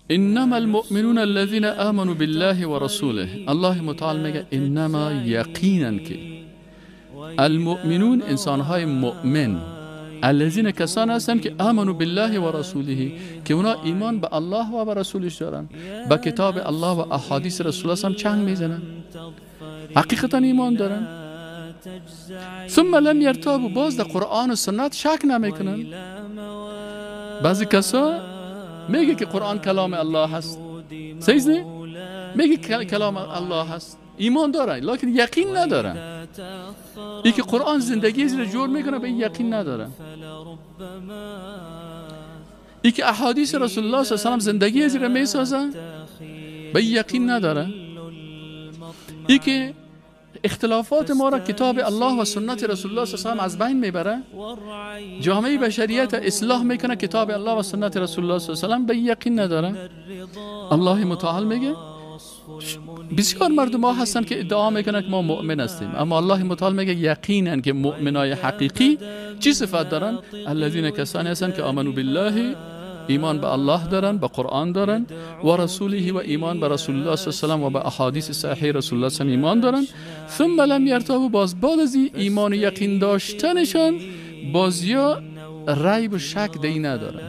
انما المؤمنون الذين آمنوا بالله و رسوله. الله متعال میگه انما، یقینا که المؤمنون انسانهای مؤمن، الذین کسان هستند که آمنوا بالله و رسوله، که اونا ایمان به الله و به رسولش دارن، به کتاب الله و احادیث رسول الله هم چنگ میزنن، حقیقتا ایمان دارن. ثم لم یرتابوا، باز در قرآن و سنت شک نمیکنن. بعضی کسا میگه که قرآن کلام الله هست، صحیح نه؟ میگه کلام الله هست، ایمان دارن لکن یقین ندارن. ای که قرآن زندگی زیر جور میکنه به این یقین ندارن. ای که احادیث رسول الله صلی الله علیه و سلم زندگی زیر میسازن به این یقین ندارن. ای که اختلافات ما را کتاب الله و سنت رسول الله صلی الله علیه و سلم از بین میبره، جامعه بشریت اصلاح میکنه کتاب الله و سنت رسول الله صلی الله علیه و سلم، به یقین نداره. الله متعال میگه بسیار مردم ها هستن که ادعا میکنن که ما مؤمن هستیم، اما الله متعال میگه یقینا که مؤمنای حقیقی چی صفت دارن؟ الذین کسانی هستن که آمنوا بالله، ایمان به الله دارن، به قرآن دارن، و رسوله و ایمان به رسول الله صلی الله علیه و سلم و به احادیث صحیح رسول الله صلی الله علیه و ایمان دارن. ثم لم یرتابوا، باز بعد از ایمان و یقین داشتنشان باز یا ریب و شک دی ندارن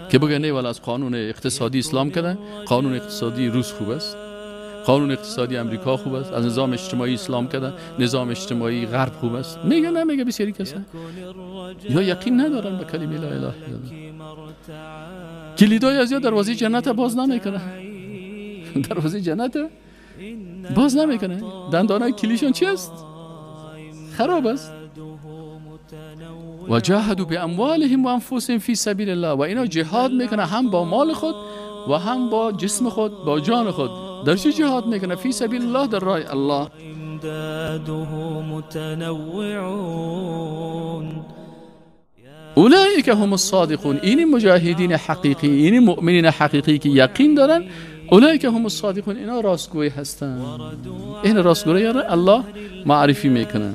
که بگه نه والا از قانون اقتصادی اسلام کده، قانون اقتصادی روس خوب است، قانون اقتصادی امریکا خوب است، از نظام اجتماعی اسلام کده، نظام اجتماعی غرب خوب است. میگه نه، میگه بسیاری کسا یا یقین ندارن به کلمه لا اله الا الله. کلیدای از یا دروازه جنت باز نمیکنه، دروازه جنت باز نمیکنه، دندانای کلیشون چی است؟ خراب است. و جاهدوا باموالهم و انفسهم فی سبیل الله، و اینا جهاد میکنه هم با مال خود و هم با جسم خود، با جان خود. در چی جهاد میکنه؟ فی سبیل الله، در راه الله. اولئک هم الصادقون، این مجاهدین حقیقی، این مؤمنین حقیقی که یقین دارن، اولئک هم الصادقون، اینا راستگوی هستن. این راستگوی را الله معرفی میکنه.